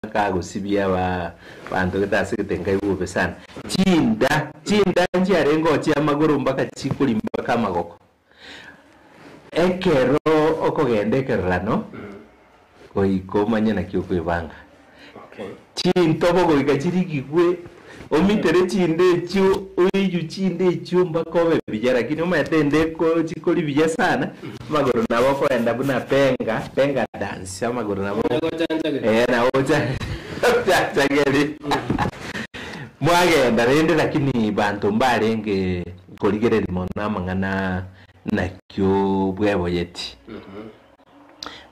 Kagosibia abanto gete ase gete nkaigwa bobe sana. Chinda, chinda nchiarenge oo chiamagoro mpaka chikori mpaka amagoko. Ekero okogenda ekerorano, goika omanye naki okoebanga. Chintobo goika chirigigwe, omitere chinda echio, oiywe chinda echio mpaka obe buya lakini omanyete ende eko chikori buya sana, amagoro nabo okoenda buna benga, benga dance, amagoro nabo eh nabo ochanchageri. Mwagenda rende lakini banto mbarenge korigereria mono amang'ana nakio bweboyeti.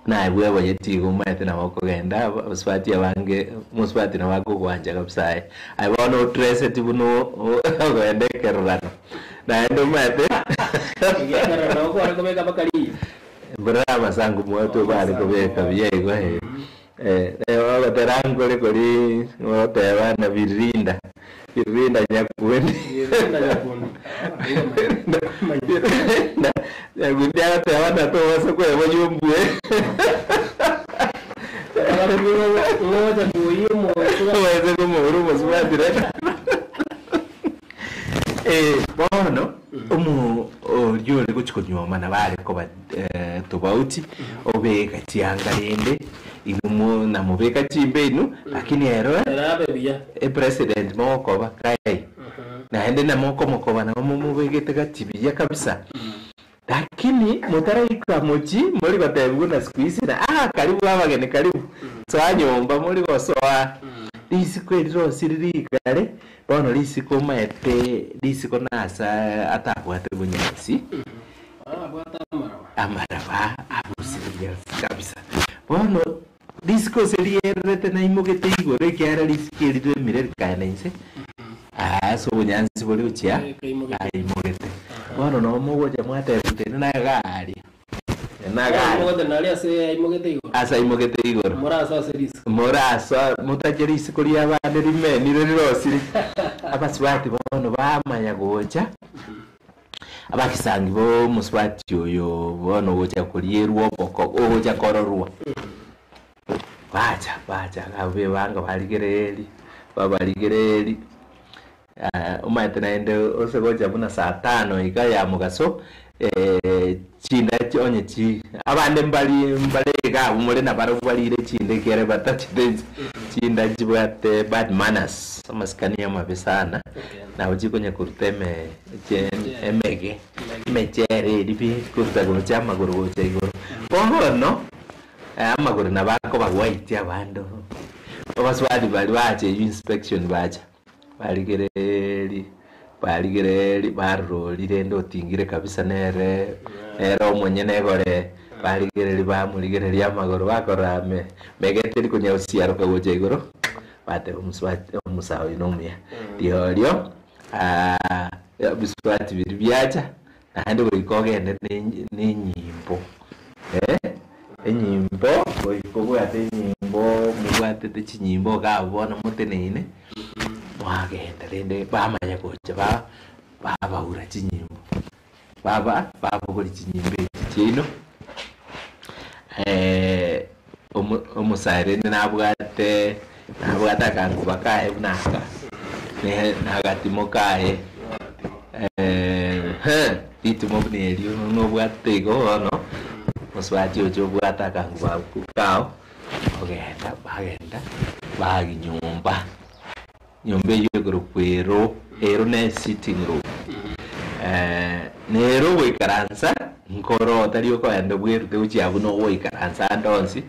Naye bweboyeti igo omanyete nabo okogenda, abasubati abange, omosubati nabo akogwancha kabisa aye. Aye bono odresseti buna okoenda ekerorano, naende omanyete Ekerorano nabo kware kobeka mpaka riyo. Mbura amasangu mwato bare kobeka buya igo eh. Eh, ogotera nkore kori goteba na birinda, birinda nyakundi. Birinda nyakundi. Ah, Birinda nyakundi agoteba na tobasa kweboyia ombue. Ngocha kuoyia omosu. Obaise komoura omosubati rende. Eh, bono omo oria ore gochia konyuoma nabo are koba tobauti, obeka chianga rende inwe mo namobeka chimbe inwe, lakini ero Ere abe buya. epresident mogokoba kai, naende namokomokoba nabo momobegete gati buya kabisa. Lakini motaraika mochie mori gotebigwa na siku hizi na ah karibu abageni karibu, soa nyomba mori gosoa risiko eri rosiri rigare, bono risiko omaete risiko nase atabwate bonyasi. Abwate amaraba. Amaraba abusire bunyasi kabisa. Bono risiko ase riererete naimogete igoro ekiagera risiko eri remire rikaenda inse, ase obonyansi bore gochia aimogete. Bono nabo mogocha mwateba tenena iga aria, tenena iga aria. Aimogete naria ase aimogete igoro. Ase aimogete igoro. Morasoe ase risiko. Morasoe motache risiko ri'abande rimenire rirosire. Abasubati bono bamanya gocha, abagisangi b'omosubati oyo bono ogocha korierwa oboko, ogocha kororwa. Bacha, bacha iga abwo bebanga barigereria, babarigereria, omanyete naende ase gocha buna saa tano iga ya mogaso, chinda onye chi abande mbari mbare iga abwo more nabarobwo barire chinda ekiagera batachete inse, chinda chibwate bad manners, amasikani amabe sana, nabo chikonya koruta eme emege, emechere eria pi koruta gocha amagoro gocha igoro. Bono, amagoro nabo akoba white abande abaswali baria bacha eywo inspection bacha. Barigereeri, barigereeri, barora rende otingire kabisa nere, nere omonyene egoree, barigereria bamorigereria amagoro bakorora ame mege teri konya gosiaroka gocha igoro, bateba omosubati omosae oyo nomuya. Rirorio ebisubati biria biacha, naende goika ogende ne ne enyimbo eh, enyimbo goika obwate enyimbo mobwatete chinyimbo iga abwo bono moteneine, mwagenda rende bamanya gocha ba babaura chinyimbo, baba babogoria chinyimbo echi chiaino omo omosae rende nabwate nabwate akanguba kaye buna aka, ne na agatimo kaye. Eeh, ritimo buna erio nobwatete igo bono, mosubati ocha obwate akanguba abwo kao, ogenda bagenda bagi nyomba, nyomba eywo ekorokwa ero, ero ne sitting room. Nere ogoikaransa nkoro otari okoenda bwerute gochia abwo nogoikaransa ande onsi,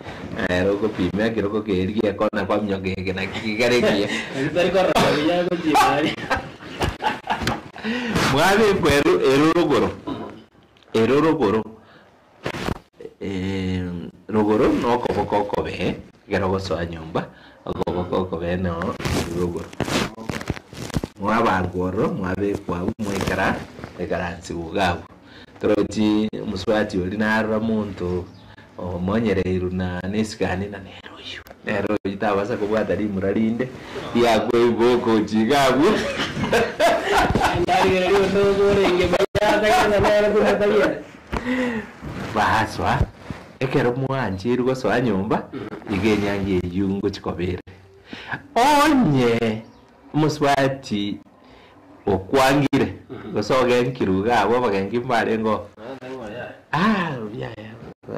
ere okopima ekerogo keria giekona kwaminyoka eke naki kegare ekiya. Naki tari korora buya gochia aria. Mwabekwa ero ero rogoro, ero rogoro, rogoro na okoboko okobee, ekero ogosoa nyomba, okoboko okobee noo rogoro. Mwabangwa ororo, mwabekwa abwo mwaikara mwaikaransigwa iga abwo. Torochi omosubati oria narora monto omonyereirwe na nesigani na nere oyio, nere oyio tabasa kobwata rimura rinde riakwa ebiboko gochia iga abwo. Ndarigereria onde orenge buya atagete ng'a nere buna tari ere. Basoa, ekero mwancheirwe gosoa nyomba, iga enyangi eyio ngochia koba ere. Onye omosubati okwangire gose ogenkirwe iga abwo abagenki mbarenge oo, ah yaya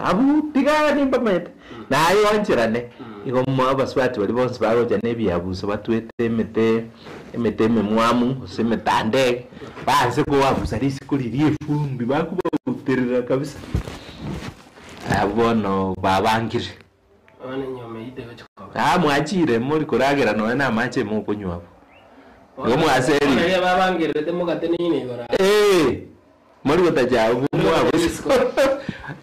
abwo tiga nimbamaete, naye oancherane, igo mo abasubati baria bonsi bagocha na ebiabuso batwete emete emete ememwamu gose emetandege, baanse koabusa risiko riria efumbi bakobauterera kabisa, abwo bono babangire. Bono enyoma eyio tegochia koba. Aa mwachire mori koragera nonya namache mokonywa abwo. Igo Bono mwaserire. riria babangererete mogatenena igoro aa. Ee, mori gotacha abwo Mori gotacha mwabusa. risiko.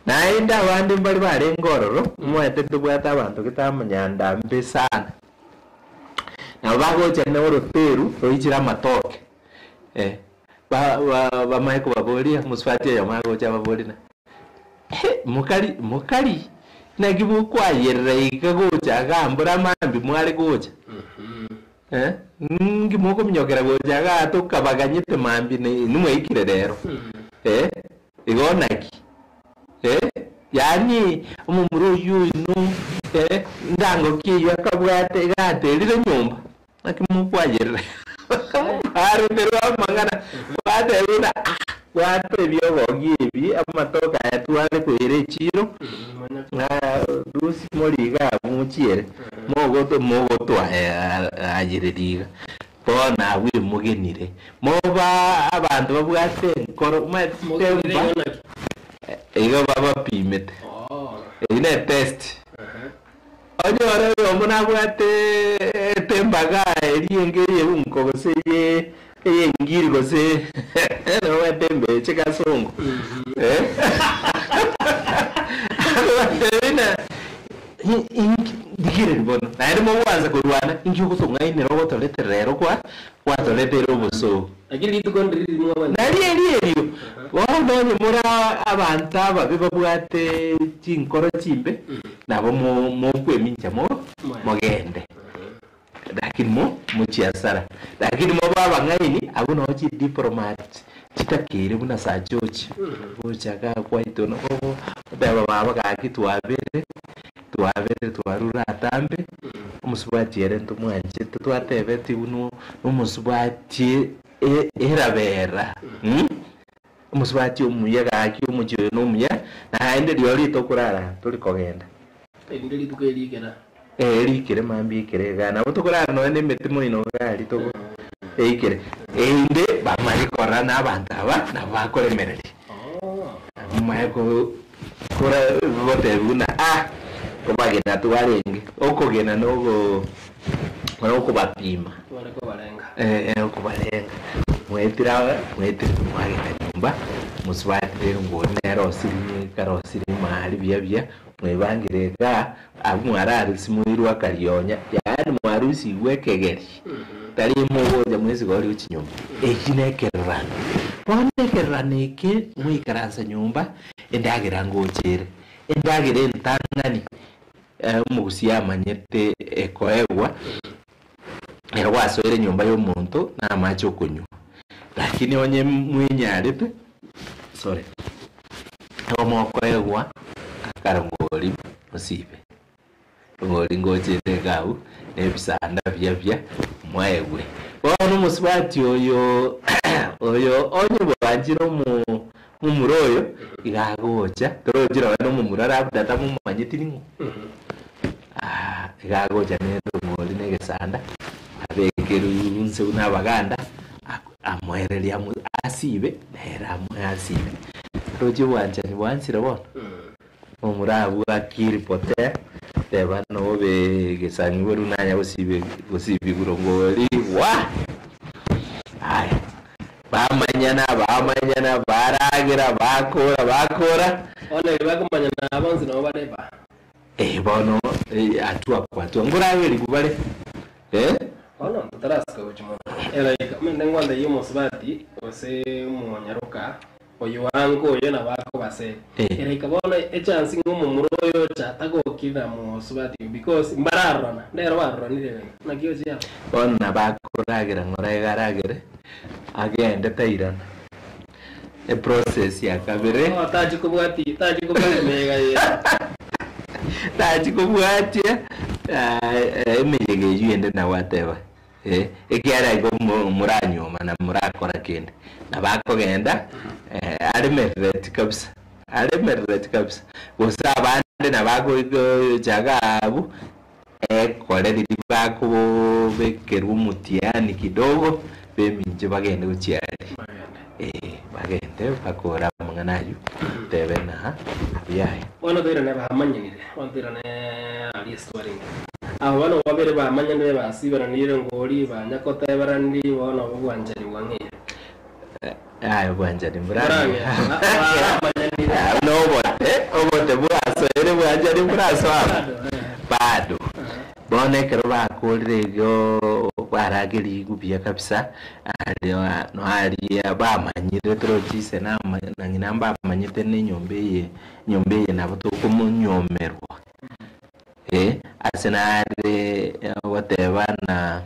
Naende abande mbare barenge ororo, omanyete ntobwate abanto gete amanyanda mbe sana. Nabo bagocha na oroteru roichire amatoke, eh, ba- ba- bamanye kobaboria, omosubati oyomo agocha ababorie ng'a. Mokari, mokari, naki bokwayerera iga gocha igaa mbora mambia mware gocha? Eh, ninki mokominyokera gocha igaa tokabaganyete mambia na inwe mwaikire rero? Eh, igo naki? Eh, yaani omomura oyio oino, eh, ndango ki eyio akabwate iga aterire nyomba? Naki mokwayerera mwareterwe amang'ana, mwatebiwa buna ah, bwata ebiogogi ebi, amatoke aya tware koira echiro, ng'a rusia more iga abwo mochiere, mogoto mogotwayereria iga. Bono abwo emogenire, moba abanto babwate enkoro, omanyete Mogenire chitemba, igo naki? igo babapimete. Oo. Eyio ne etest. Ehe. Onyore oyomo nabwate etembaga eria enga ey'eunko gose eye ey'engiri gose nabwate embeche kasongo eh agotebi ng'a inki rigereria bono naende mogwansa korwana inki ogotong'ainera ogotoretera rero kwa gwatoreteire obosoo. Lakini rituko ndiri rimwe abanyene. Nari erio erio, bono onye more abanto ababe babwate chinkoro chimbe, nabo mokwemincha mogende, lakini mochie asara. Lakini mobe abang'aini, abwo nao chidiplomat chitakeire buna Sir George, gocha igaa kwaito nabo goteba baba gaki twabere, twabere twarure atambe, omosubati ere ntomwanchete twatebeti buna omosubati erabera omosubati omuya gaki omochie oyo nomuya, naende rirorio ritokorara tori kogenda. Erinde rituko eri rikera. Ee rikere mambia ekere igaa nabo tokorara nonya na emete moino iga aria togo eikere erinde bamanye korora na abanto aba nabo bakoremereria. Bamanye ko kora gotebiwa buna ah kobagena twarenge okogena na ogo nokobapima. Tware kobarenga. Eh, okobarenga mwetire aba mwetire mwagenda nyomba mosubati rero ngori nere osirie karosirie maari buya buya mwebangire igaa abwo mwararusia moirwe akarionya yaani mwarusigwe ekegeri tari mogocha mwesigori gochia nyomba eki nekerorano bono ekerorano eke mwaikaransa nyomba endagera ngocha ere endagera entang'ani Omogusii amanyete ekoegwa ekero gwasoire enyomba y'omonto na amache okonywa, lakini onye mwenyarete sorry, nigo mokoegwa akarongori mosibe, rongori ngochete iga abwo na ebisanda buya buya mwaegwe. Bono omosubati oyo oyo onye bwanchire omo Momura oyo iga agocha, torochi nonye na omomura labda tamomanyeti ning'o, ah, iga agocha na erongori na egesanda, abekerwe inse buna abaganda, ak- amoererie amo asibe, nere amoe asibe. Roche obwanchani bwansire bono, momura abwo akiri potea, teba nobe egesang'u igoro nanya gosibe gosibigwa rongori waa! Aya. Bamanyana, bamanyana, baragera, bakora, bakora. Bono erio bakomanyana aba bonsi nabo bare ba. Eh, bono eh, hatua kwa hatua nkoragerigwa bare eh? Bono totarasika gochia mono. Elaika, omanyete ngwanteyia omosubati gose omonyaroka oyo ango oyo nabo akobaseri. Eh. Elaika bono echance ng'a omomura oyo ocha tagokirera mosubati oyo because mbararorana, ndero baroranire iga. Naki ochia aba? Bono nabo akoragera ng'ora iga aragere, agende tairana. Eprocess ya kabere. Oh, tachi kobwati, tachi kobwati mega ye. Tachi kobwatia. Emeyega eyio ende nabo ateba, eh, ekiagera igo moranyuoma na morakora kende. Nabo akogenda aremerereti kabisa, aremerereti kabisa. Gose abande nabo agocha iga abwo, ekore riria bakobekerwa omotihani kidogo, beminche bagende gochia aria. Eh, bagende bakore amang'ana ayio, tebe ng'a abuya aya. Bono toirane bamanyanire, bono toirane aria ase twarenge. Aba bono babere bamanyanire basiberanire ngori, banyakoteberaniri, bono obwanchani bwang'eire. Aye obwanchani mborang'e. Baramanyanire. No obote, obote bwasoire bwanchani mborasoa amo. Bado. Bono ekero bakorire igo baragerigwe buya kabisa, aria no aria bamanyire toroche ise na na ng'ina mbamanyete na enyomba eye, enyomba eye nabo tokomonyomerwa. Eh, ase nare ogoteba ng'a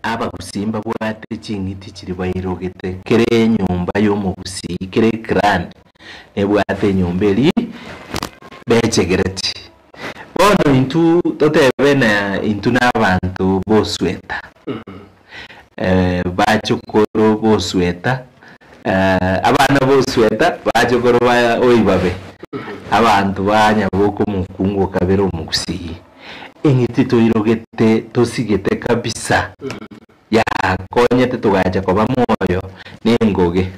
abagusii mbabwate ching'iti chiria bairogete, kera enyomba ya omogusii, kera eclan nebwate enyomba eria bechegereti. Bono intwe totebe na intwe na abanto b'osweta, bachokoro b'osweta, abana b'osweta, bachokoro ba oibabe, abanto ba nyaboka omokungu okabere omogusii. Eng'iti toirogete tosigete kabisa, yakonyete togacha koba moyo nengoge.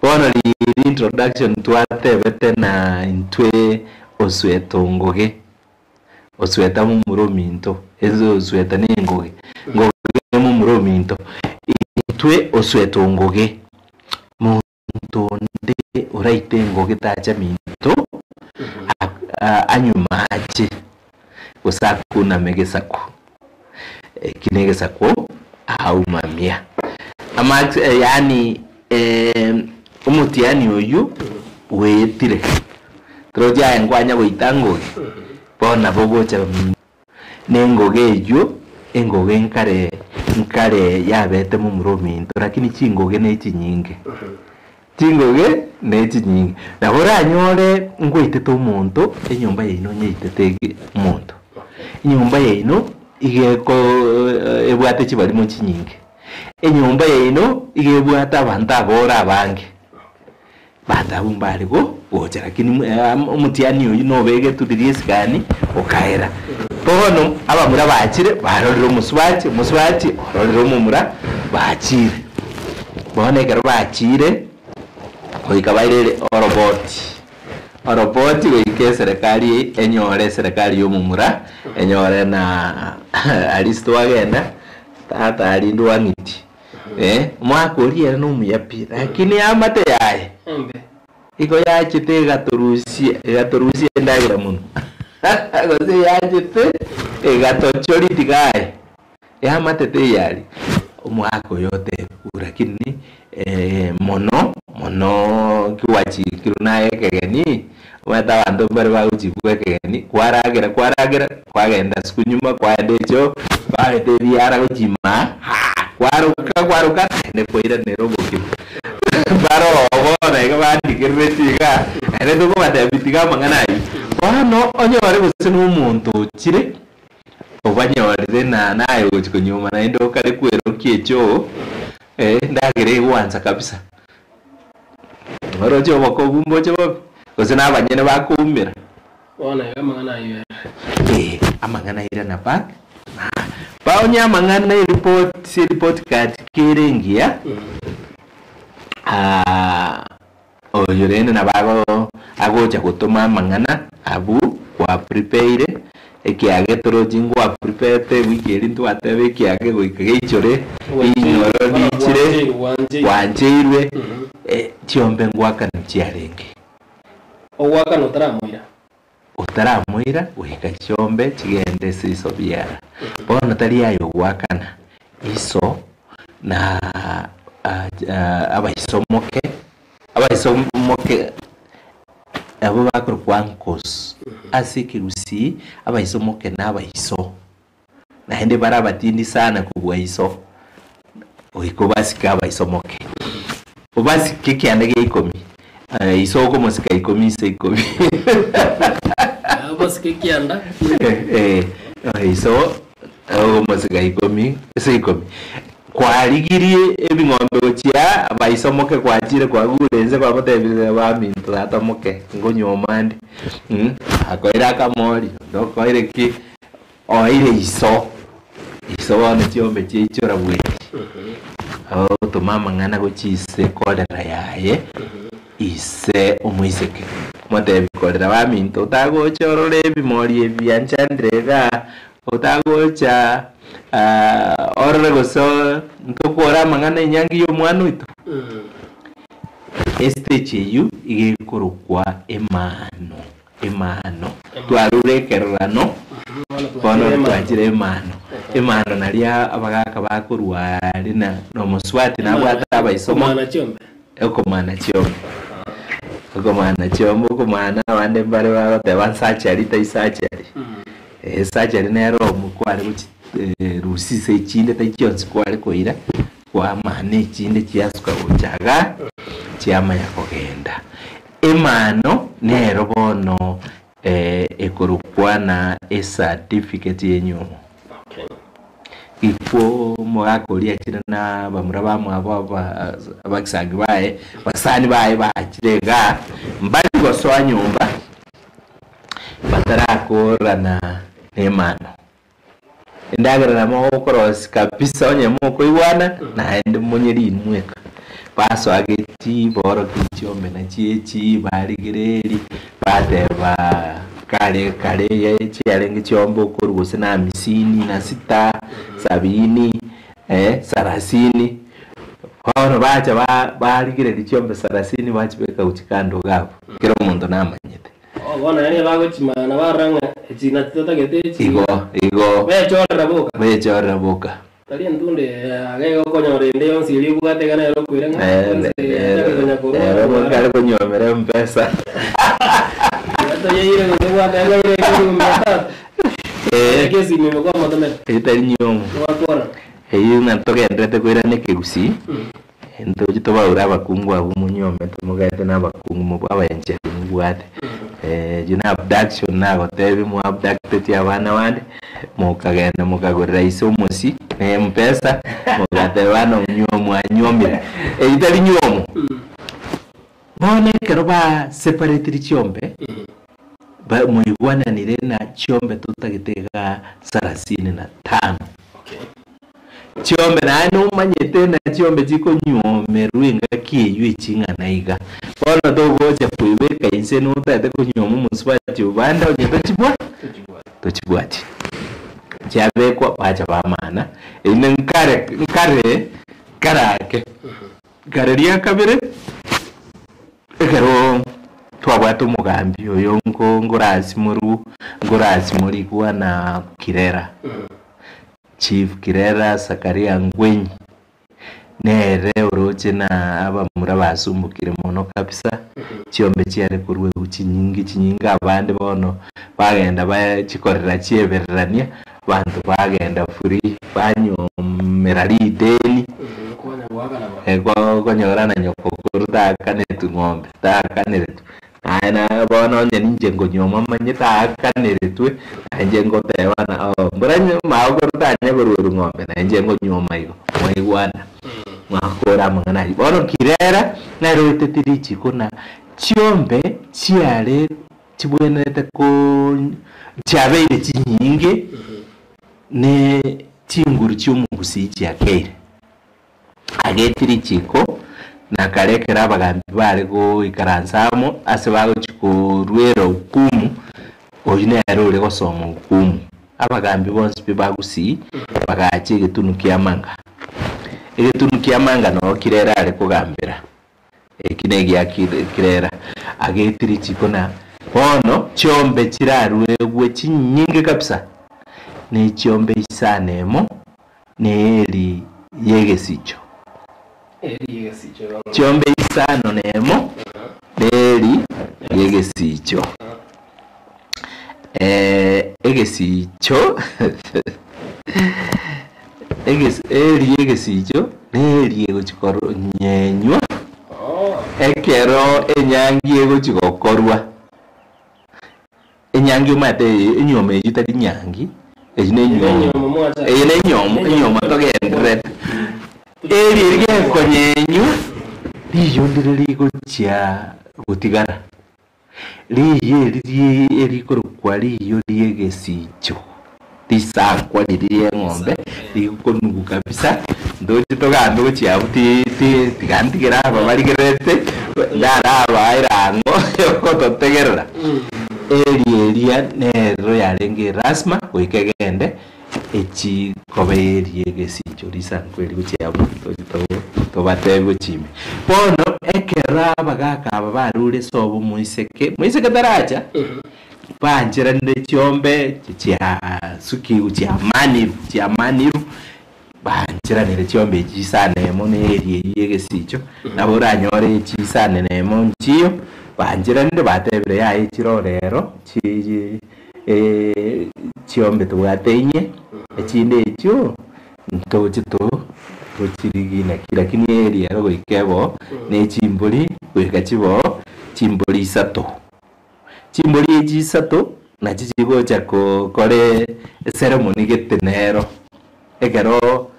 Bono riria introduction twatebete na intwe osweta ongoge, osweta momura ominto, ase osweta ne engoge, ngoge momura ominto, intwe osweta ongoge, monto onde oraite engoge tacha minto, anywe mache, gose akuname egesaku. Eki na egesaku aumamia. Amache yaani omotiani oyio bwetire, torochi aye nkwanya goita ngoge, bono nabo ogocha na engoge eyio, engoge nkare nkare yabete momura ominto lakini chingoge ne chinyinge. Chingoge ne chinyinge. Nabo oranyore ngoitete omonto, enyomba yaino onyeitete ege omonto. Enyomba yaino iga eko ebwate chibarimo chinyinge. Enyomba yaino iga ebwate abanto aboro abange. Abanto abwo mbare go gocha lakini omotiani oyio nobegetwe riria esigani okaera. Bono abamura bachire barorire omosubati, omosubati ororire omomura bachire. Bono ekero bachiire, goika bairere oroboti, oroboti goika eserekari enyore eserekari ya omomura, enyore na at least twagenda, tata arinde wang'iti, eh, omwaka oria ere nomuya pi, lakini eamate yaye, Embe. igo yachete egatorusia egatorusia endagera mono, gose yachete egatochoria tiga aye. Eamate teyari omwaka oyo otebiwe, lakini mono mono kiwachikirwe naye ekegeni, omanyete abanto mbare bagochikwa ekegeni, kwaragera kwaragera, kwagenda suku nyuma, kwaenda echoo, kwareta ebiara gochia imaa, haa, kwaroka kwaroka naende kwairanera obokima. Mbare oo bono iga bandikerereti igaa, naende tokobatebia tiga amang'ana ayio. Bono onyore gose na omonto ochire. Obanyorire na naye ogochia konyuoma naende okare kwerokia echoo, eh, endagera egwansa kabisa. Oroche obokogu mboche bobe, gose na abanyene bakoumera. Bono iga amang'ana ayio ere. Eh, amang'ana airana back, ba onye amang'ana eripoti, eripoti card kere engiya, Oyo rende nabo ago agocha gotoma amang'ana abwo kwa prepaire, ekiage torochi ngwa preparete ewiki eria ntwateba ekiage goika geichore, rinyoro riichire, gwancheirwe, chiombe ngwakanu chiarenge. Ogoakana otaramoira. Otaramoira goika chiombe chigende ase iso biara. Bono tari aye ogoakana, iso na abaisomoke, abaisomoke abwo bakorokwa uncles ase ekegusii, abaisomoke na abaiso, naende bare abatindi sana kobua iso, goika obasike abaisomoke. Obasike ekianda gia ikomi. Eh, iso okomosika ikomi ise ikomi. Obosike ekianda. Eh, eh, iso okomosika ikomi ase ikomi. Kwarigirie ebing'ombe gochia baisomoke kwachire kwagure inse kwamotebirie baminto tata moke nkonywa ande mm, akoire akamori onde okoire ki oire iso iso bono chiombe chiaichora bweri ogotoma amang'ana gochia ise korera yaye ise omoiseke omotebi korera baminto otagocha orore ebimori ebi bianchandire igaa Otagocha orore gose ntokwore amang'ana enyangi y'omwana oito. Estage eyio iga ekorokwa emano, emano. Twarure ekerorano, bono twachire emano. Emano naria abagaka bakorwa aria na omosubati nabwate abaisomo. Komana chiombe. Okomana chiombe, okomana chiombe, okomana abande mbare bagoteba surgery tai surgery. Eh, surgery nero omo kware gochi rusia ase echinde tai chionsi kware koira, kwamana echinde chiasuka gocha igaa, chiamanya kogenda. Emano nero bono ekorokwa na ecertificate ya enyiomo. Ikwo omogaka oria achire na abamura bamwabo aba abagisangio baye, abasani baye bachire igaa, mbari gosoa nyomba batarakorana nemano. Endagera nabo ogokorosia kabisa onye mokoigwana, naende monye rinwe eka. Basoa getii borokia chiombe nachio echi, barigereria, bateba kare kare chiarenge chiombe okorwa gose na amisini na sita, sabini, sarasini. Bono bacha barigereria chiombe sarasini bachibeka gochia kando iga abwo, kera omonto namanyete. Oh, bono yaani bagochimana barora ng'a echi nachi totagete echi. Igo, igo. Bechorera boka. Bechorera boka. Tari entunde age iga okonyora ende yonsi eria obwate iga nere okoira ng'a onsi achake konya korwa Ere kare konywomera mpesa. Iga toyeire gose bwate ng'a ire elifu mia tatu. Eke esimi ime kwamotomera. Etari nyomo. Gwakora. Eyio ng'a togenderete koirana ekegusii, ntoche tobaure abakungu abwo monywomete mogete na abakungu mobwo abaencheri mobwate. Eyio na abduction nagotebia mwa abducteti abana bande, mokagenda mokagorera ise omosie na mpesa, mogateba bana mwanywomire. Eyio tari nywomo. Bono ekero ba separatiri chiombe, ba moigwananire na chiombe totagete igaa sarasini na tano. Chiombe naende nomanyete na chiombe chikonywomerwa engaki eyio eching'ana iga. Bono togocha koebeka inse notagete konywoma omosubati obande onye tochibwa tochibwati. Chiabekwa bacha bamana, inde nkare nkare nkarake. Kare ria kabere, ekero twabwate omogambi oyo nko nkorasimorwu nkorasimorigwa na Kirera, Chief Kirera Zakaria Ngwenyi, nere oroche na abamura basumbukire mono kabisa, chiombe chiare korwa ebu chinyinge chinyinge abande bono bagenda bachikorera chiebererania, abanto bagenda free, banyomera rideni. Okonyora na nyoko okoro taakanetwe ng'ombe, taakaneretwe. Naye na bono onye ninche nkonyuoma manye taakaneretwe, naye inche ngoteba ng'a oh, mbora magokoro tanya koruerwa ng'ombe, naye inche nkonyuoma igo, mwaigwana, mwakora amang'ana ayio. Bono kirera, nere oetete richiko na chiombe chiare chibwenerete ko chiabeire chinyinge, ne chinguru chi'omogusii chiakeire. Agetie richiko, na kare ekero abagambi bare goikaransa amo ase bagochia koruera hukumu, oyio nere ore gosoma hukumu. Abagambi bonsi pi ba Gusii bagacha egetunu kia Manga. Egetunu kia Manga noo kirere are kogambera, eki negia kirera. Agetie richiko na bono chiombe chiraruegwe chinyinge kabisa, ne chiombe isano emo, Neeri y'egesicho. Chiombe isano nemo neeri y'egesicho. Egesicho eeri y'egesicho neeri egochia konyenywa. Ekero enyangi egochi gokorwa, enyangi omanyete enyiomo eyio tari nyangi, eyio ne enyiomo, Enyiomo mwacha. eye ne enyiomo, enyiomo togendererete. Eri eri gekonyenywa, riyo ndire rigochia gotigara. Riiyo eri rie erikorokwa riiyo ri'egesicho, risankwa riria ri'eng'ombe rigokonugu kabisa, ntoche togambe gochia abwo ti ti tiga ntigere aba barigererete, ndarabaa erang'o yogototegerera. Eri eria nero yarenge erasima goika egende Echi koba eria egesicho risankwa eri gochia amo toche tobatebi gochia ime. Bono ekero abagaka aba barure sobo moiseke, moiseke taracha, bancheranire chiombe chiasukigwe chiamanirwe chiamanirwe, bancheranire chiombe echi chisano emo na eria eyio y'egesicho, nabo oranyore chisano na emo nchiyo, bancheranire batebire yaya echire orero chi Chiombe tobwate inye, echinde echio ntoche to tochirigie naki, lakini eeri ero goika eboo, ne chimbori goika chiboo chimbori isato. Chimbori echi isato nachi chigocha kokora eceremony gete nero, ekero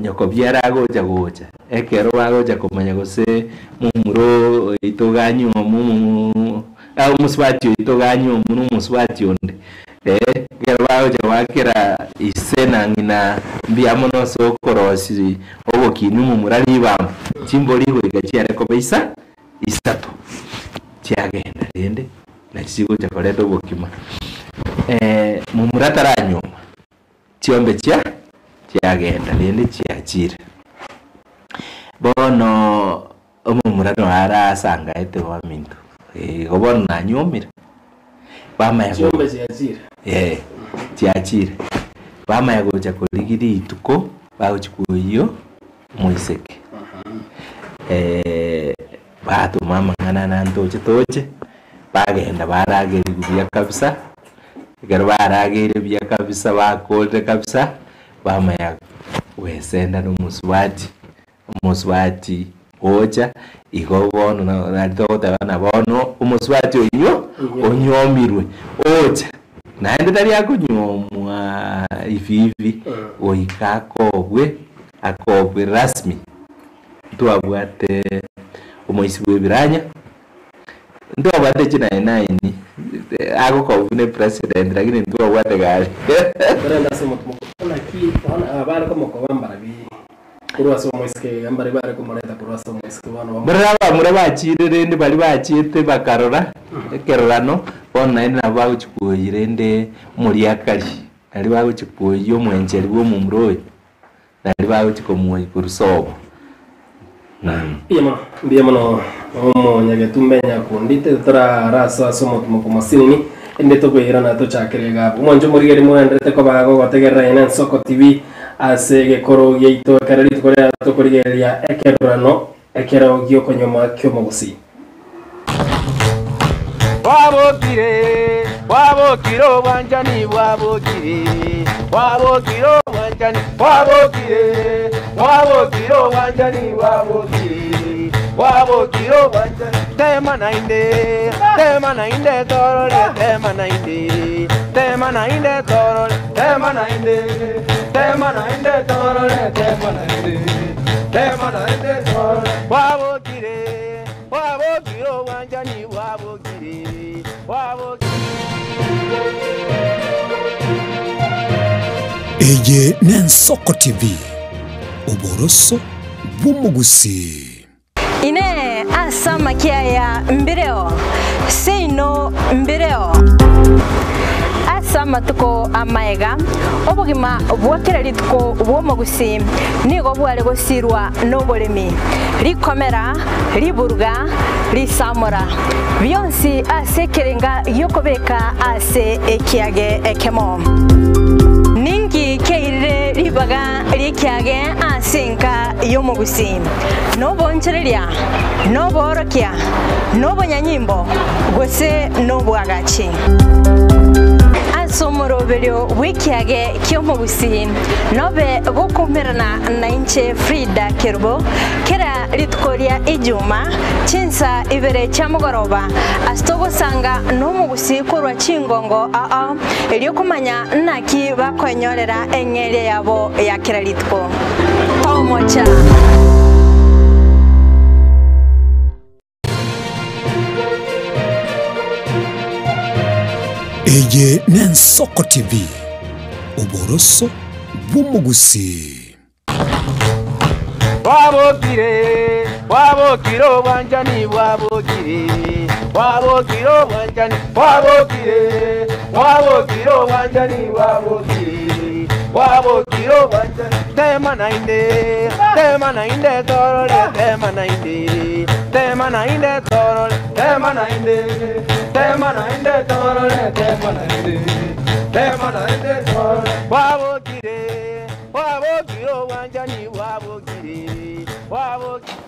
nyoko biara agocha gocha, ekero bagocha komanya gose momura oito iga anyuomwe omosubati oito iga anyuomwe na omosubati onde, ekero bagocha goakera ise na ng'ina mbuya mono ase okorosia ogokinia omomura ribamba, chimbori goika chiare koba isa isato, chiagenda rende nachi chigocha koreta obokima. Momura taranyuoma. Chiombe chia chiagenda rende chiachire. Bono omomura noyo arasangaete baminto, igo bono nanyuomire. Bamanya go- Chiombe chiachire. Eh, chiachire. Bamanya gocha korigia rituko bagochia koyio omoiseke. Batoma amang'ana na ntoche toche, bagenda baragerigwa buya kabisa. Ekero barageire buya kabisa bakorire kabisa, bamanya gwesenda na omosubati, omosubati ocha, igo bono na nari togoteba ng'a bono omosubati oyio onywomirwe, ocha, naende tari akonywomwa hivi hivi, goika akobwe, akobwe rasmi. Ntwabwate omoisia bwa ebiranya. Ntwabwate chinainaini, agokoba buna epresident lakini ntwabwate gari. Korende ase omotumo naki bono aba bare komokoba mbarabi korwa ase omoiseke iga mbare bare komoreta korwa ase omoiseke bono bamo Barabwo abamura bachiire rende baria bachiete bakarora ekerorano, bono naende nabo bagochia koyia rende omoriakari, nario bagochia koyia omwencheri bw'omomura oyo. Nario bagochia komoyia korwa sobo. Mbuya mono, mbuya mono omonyagetumbe nyakundi torarasoa ase omotimoko mosinini ende tokoirana tochakere iga abwo. Omwancho omorigeri moenderete koba gogotegerera aye na Ensoko TV ase egekoro giaito ekero rituko riaye tokorigereria ekerorano ekero giokonyoma ki'omogusii. Bwabokire, bwabokire obwanchani bwabokire, bwabokire obwanchani bwabokire, bwabokire obwanchani bwabokire, bwabokire obwanchani. Tema naende, tema naende torore, tema naende, tema naende torore, tema naende, tema naende torore, tema naende, tema naende torore. Bwabokire. Bwabokire obwanchani bwabokire, bwabokire. Eye n'Ensoko TV, oboroso bw'omogusii. Inee! Ase amakia aya mbireo? Seino mbireo. Ase amatuko amaega, obogima bwa kera rituko bw'omogusii nigo bware gosirwa noboremi, rikomera, riburuga, risamora, bionsi ase ekerenga gi'okobeka ase ekiage ekemo. Ninki kiairire ribaga ri'ekiage ase enka y'omogusii? Noboonchoreria, noboorokia, nobonyanyimbo, gose nobwagachi? Ase omoroberio bw'ekiage ki'omogusii, nobe gokoumerana nainche Frida Kerubo, kera rituko ria Ijuma, chinsa ibere chia mogoroba, ase togosanga nomogusii korwa chingongo ao erio komanya naki bakoenyorera eng'eria yabo ya kera rituko. Tomocha! Eye n'Ensoko TV, oboroso bw'omogusii. Bwabokire, bwabokire obwanchani bwabokire, bwabokire obwanchani bwabokire, bwabokire obwanchani bwabokire, bwabokire obwanchani. Tema naende, tema naende torore, tema naende, tema naende torore, tema naende, tema naende torore, tema naende, tema naende torore. Bwabokire, bwabokire obwanchani bwabokire, bwabokire.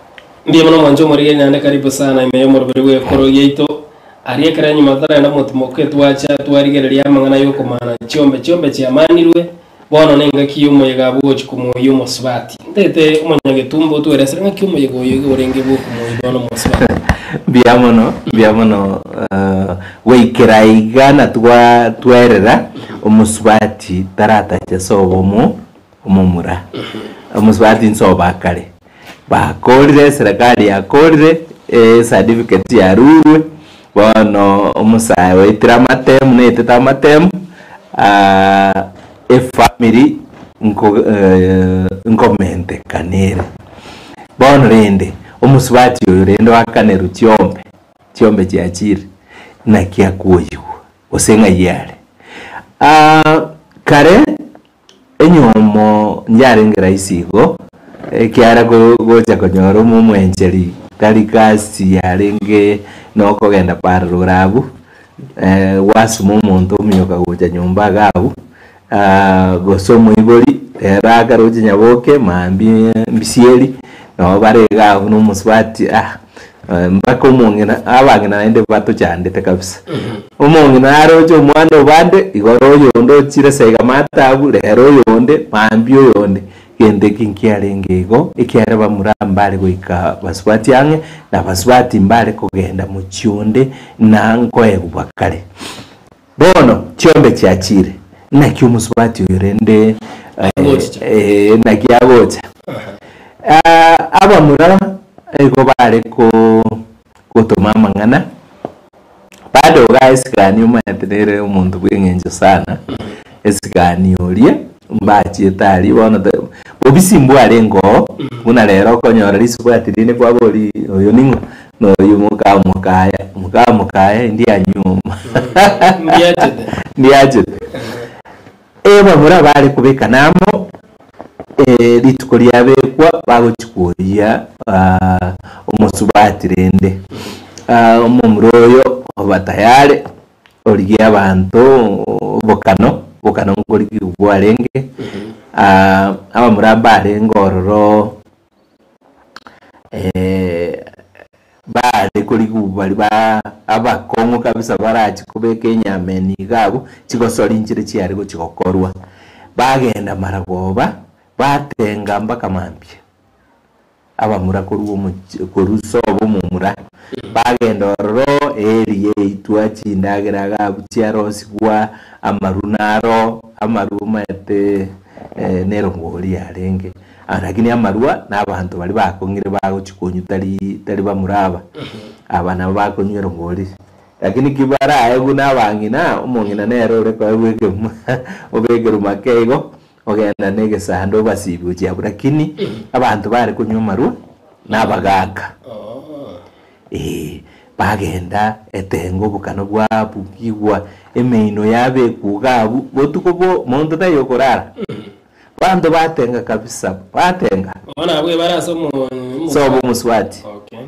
Mbuya mono mwanche omorigeri naende karibu sana ime y'omoroberi bw'ekoro giaito. Aria ekero nyuma totarenda omotimoke twacha twarigereria amang'ana y'okomana chiombe chiombe chiamanirwe bono nengaki y'omoyega bwogochi komoyia omosubati. Ntete omonyagetumbo otweresere ng'aki omoyega oyo iga orenge bw'okomoyia bono omosubati. Mbuya mono, mbuya mono goikera iga na twa twerera omosubati taratacha sobo omo omomura. Omosubati nsobo akare. Bakorire eserekari yakorire ecertificate yarurwe bono omosae oetire amatemu naetete amatemu efamiri nko nkomentekana ere. Bono rende omosubati oyo rende oakanerwe chiombe, chiombe chiachire naki akoyigwa gose ng'ai are. Kare Enyomo yarenge rahisi igo, ekiagera gocha konyora omomwencheri tari gasi yarenge nokogenda parara ore abwo, gwasuma omonto ominyoka gocha nyomba iga abwo, gose omoibori rero akaroche nyaboke mambia mbisieri, nabo bare iga abwo na omosubati ah. Mpaka omong'ina, abang'ina naende batochandete kabisa. Omong'ina aroche omwana obande, igoro oyonde ochire saiga matabu, rero oyonde, mambia oyonde. Gento eki nkiarenge igo, ekiagera bamura mbare goika basubati ang'e, na basubati mbare kogenda mochie onde, na nkoegwa kare. Bono chiombe chiachire, naki omosubati oyo rende Agochicha. eh, naki agocha? Ah, abamura igo bare ko gotoma amang'ana bado iga esigani omanyete nere omonto bw'eng'encho sana, esigani oria mbachiete aria bono te bobisi mbwarenge oo, buna rero okonyora risubati rinde kwaboria oyo ning'o? Noyio moka mokaya, moka mokaya ndianyuoma. Ndiachete. Ndiachete. Eh, bamura bare kobekana amo, eh, rituko riabekwa bagochi kwoyia ah, omosubati rende. Ah, omomura oyo oba tayari, origia abanto obokano, obokano nkorigigwa bwarenge, ah, abamura mbarenge ororo. Bare korigwa baria ba abakong'u kabisa barachi kobeka enyameni iga abwo, chigosori nchire chiare gochia gokorwa. Bagenda maragoba, batenga mpaka mambia, abamura korwa omochie korwa sobo omomura, bagenda ororo eeri yaitwa chindagera iga abwo chiarosigwa, amaru naro, amaru omanyete nerongori yarenge. Lakini amarua nabanto baria bakong'ire bagochia konywa tari tari bamura aba, aba nabo bakonywa erongori. Lakini ki baraegwe na abang'ina, omong'ina nere ore koegwa ekemo obekerwe make igo, ogenda na egesando obasibie gochia abwo. Lakini abanto bare konywa amarwa na abagaka. Ee, bagenda etengo obokano bwabugigwa, emeino yabekwa iga abwo, botuko bo monto taiyo okorara. Abanto batenga kabisa, batenga. Bono abwo ebare ase omo omo Sobo omosubati. Okay.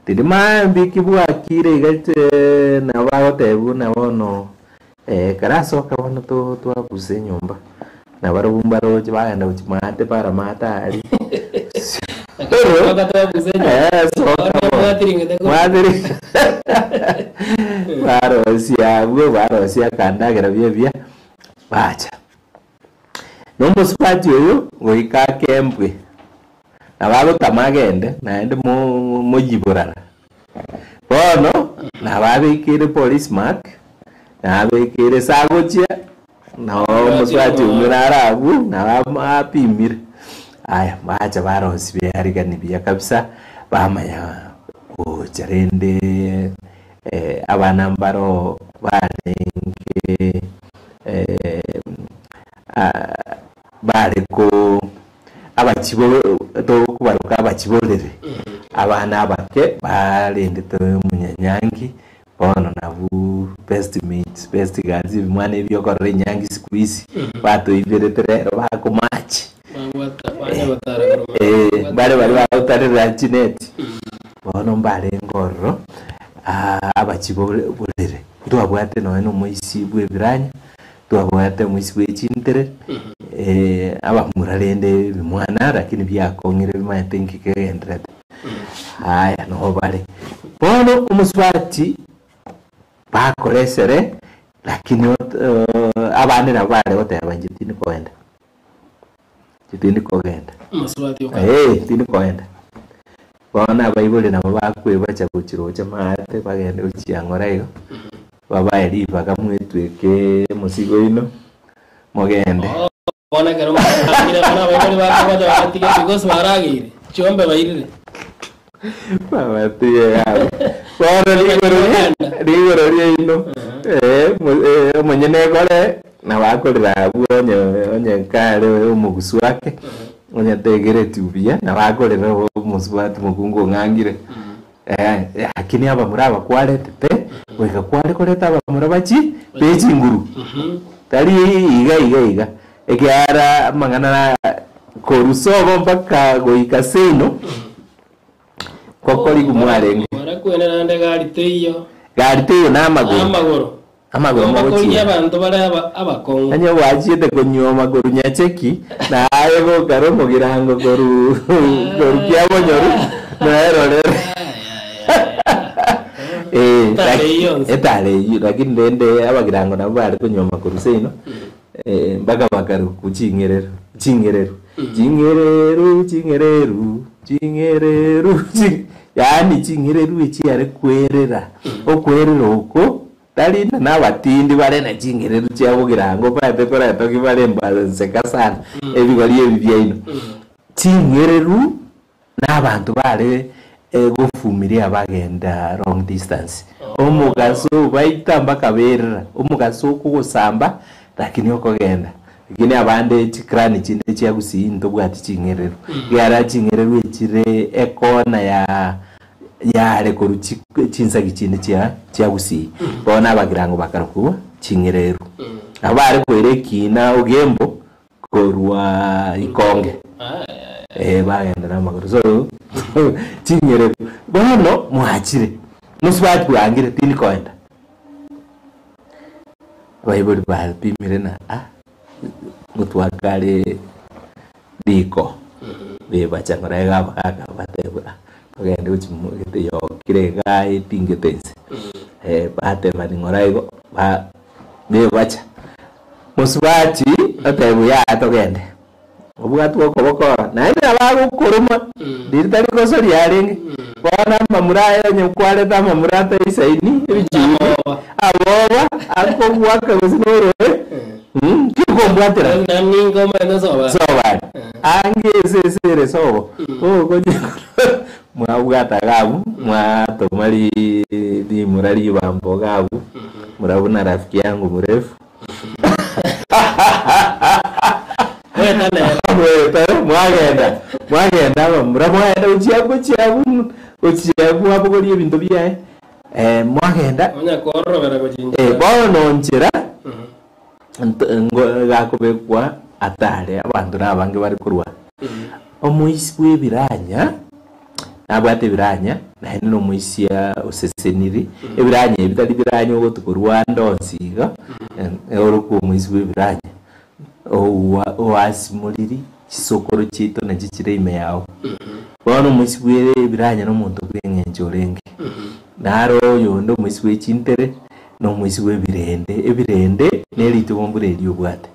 Tindi maambia ki bwakire iga che nabo bagotebia buna bono karasoka bono to twabuse enyomba. Nabarobwo mbaroche bagenda gochia maate bara maate aria. Soka twabuse enyomba. Soka bono. Mwatiringete korwa. Mwatiri barosia abwo barosia akandagera buya buya bacha. Na omosubati oyo goika akembwe, nabo agotama agende naende mo moyiborara. Bono nabo abekeire police mark, nabekeire ase agochia, noo omosubati oyio naro abwo nabo apimire. Aya bacha barosia bearigani buya kabisa, bamanya gocha rende abana mbaro barenge bare ko abachibo tokobaroka abachiborere, abana abake barendete omonyanyangi, bono nabwo best mates, best girls ebimwana ebi okorora enyangi siku hizi, batoiberete rero bakomatch. Babwata banya gotara korwa Eh, mbare baria bagotarera chineti bono mbarenge ororo abachiborere ntwabwate nonya na omoisia bwa ebiranya twabwate omoisia bwa echintere abamura rende ebimwana lakini biakong'ire bimanyete nki kegenderete aya nogo bare. Bono omosubati bakora esere lakini abande nabo bare goteba inche tindi kogenda. Inche tindi kogenda. Omosubati okare. Eh, tindi kogenda. Bono abaibori nabo bakwebacha gochirocha maate bagende gochiang'ora igo, babae ribaga mwetweke omosigo oino, mogende. Oh, bono ekero mwaragire bono abaibori bakobacha babatige because barageire, chiombe bairire. Babatige yabo. Bono rigoro ria rigoro riaino eh, mo- eh, omonyene ekore nabo akorera abwo onye onye kare omogusu ake onye tegereti buya nabo akorera omosubati mokungu ong'angire eh, lakini abamura aba kwaretete goika kware koreta abamura bachi bechinguru tari iga iga iga ekiagera amang'ana na korwa sobo mpaka goika seino Gokorigu mwarenge. Mara kwene naende gari teiyo. Gari teiyo na amagoro. Amagoro. Amagoro Bakorigia mogochia. abanto bare aba abakong'u. Onye gwachiete konyuoma korwa Nyacheki, na aye gokara omogirango korwa korwa Kiabonyoru, naerorere. Eh, Etare eyio yonsi. etare eyio, lakini rende abagirango nabo bare konyuoma korwa seino, eh, mpaka bakaruku ching'erero, ching'ereru, ching'ereru, ching'ereru, ching'ereru, ching yaani ching'ereru echiare kwerera, okwerera oko, tari ng'a na abatindi bare na ching'ereru chia bogirango omanyete koretoki bare mbanseka sana, ebigori ebi biaino. Ching'ereru. Na abanto bare gofumiria bagenda long distance, omogaso obaita mpaka berera, omogaso okogosamba lakini okogenda. Lakini abande chiclan chinde chia Gusii ntobwati ching'ereru, ekiagera ching'ereru echire ekona ya yare korwa chi chinsagi chinde chia chia Gusii. Bono abagirango bakarokigwa ching'ereru. Nabo bare koira ekina Ogembo korwa ikonge eh bagenda na amagoro so ching'ereru bono mwachire mosubati bwangire tindi koenda abaibori bapimire na ah ngotwaka are riko bebacha ng'ora iga abagaka bateba ah togende gochia gete yokire igaa etingete inse batebani ng'ora igo ba bebacha. Mosubati otebwa yaya togende, obwatwe okoboko oro, naende nabo agokoroma, riria tari gosoria arenge. Bono amamura aya onye kwareta amamura ataisaini ebichuni, aboba akogwaka gose noroe, tikombwatera. Naninga omanyete soba. Sobare. Ange ase ase ere sobo, ogochia mwabwata iga abwo, mwatoma rimura ribambo iga abwo, murabwo na rafiki yangu mrefu. Mwagenda, mwagenda abamura mwagenda gochia gochia abwo, gochia abwo mwabogoria ebinto biaye, mwagenda. Onya kororobera gochinchera. Bono nchera, nto gakobekwa atare abanto na abange bare korwa. Omoisia bwa ebiranya, nabwate ebiranya, naende na omoisia oseseniri, ebiranya ebi tari biranya ogotukorwa ande onsi iga, orokwa omoisia bwa ebiranya, owa oasimoriri chisokoro chiaito nachio chire ime yao. Bono omoisia bwa ebiranya na omonto bwa eng'encho. eng'encho orenge. Naro oyonde omoisia bwe chintere, na omoisia bwe ebirende, ebirende na erituko mbura eria obwate.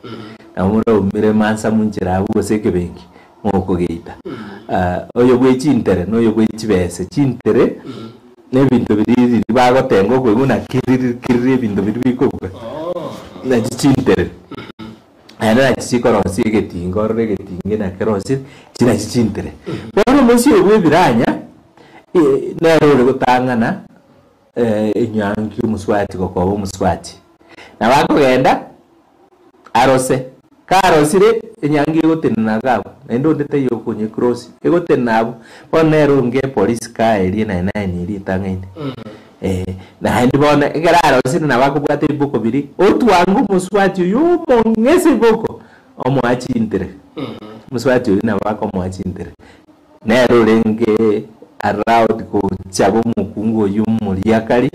Nabo moraumere mansamu nchera abwo gose ekebenki, mokogeita. Oyo bwe chintere na oyo bwe chibese, chintere na ebinto biria riria bagotenga okoigwa buna kiriri kiriri ebinto biria bikobuga, nachi chintere. Naende nachi chikorosia egetinga orore egetinga nakerosie, echi nachi chintere. Bono omoisia oyo bwa ebiranya, nere ore gotang'ana enyangi omosubati gokoba omosubati. Nabo akogenda arose, karosire enyangi egotenena iga abwo, naende onde taiyo okonya ecross, egotenena abwo, bono nere onge epolice car eria naye naye eria etang'aine. Naende bono ekero arosire nabo akobwata ebiboko biria, otwanga omosubati oyio omong'ese ebiboko, omoa chintere. Omosubati oyio nabo akomoa chintere. Nere orenge allowed gochaba omokungu oyio omoriakari,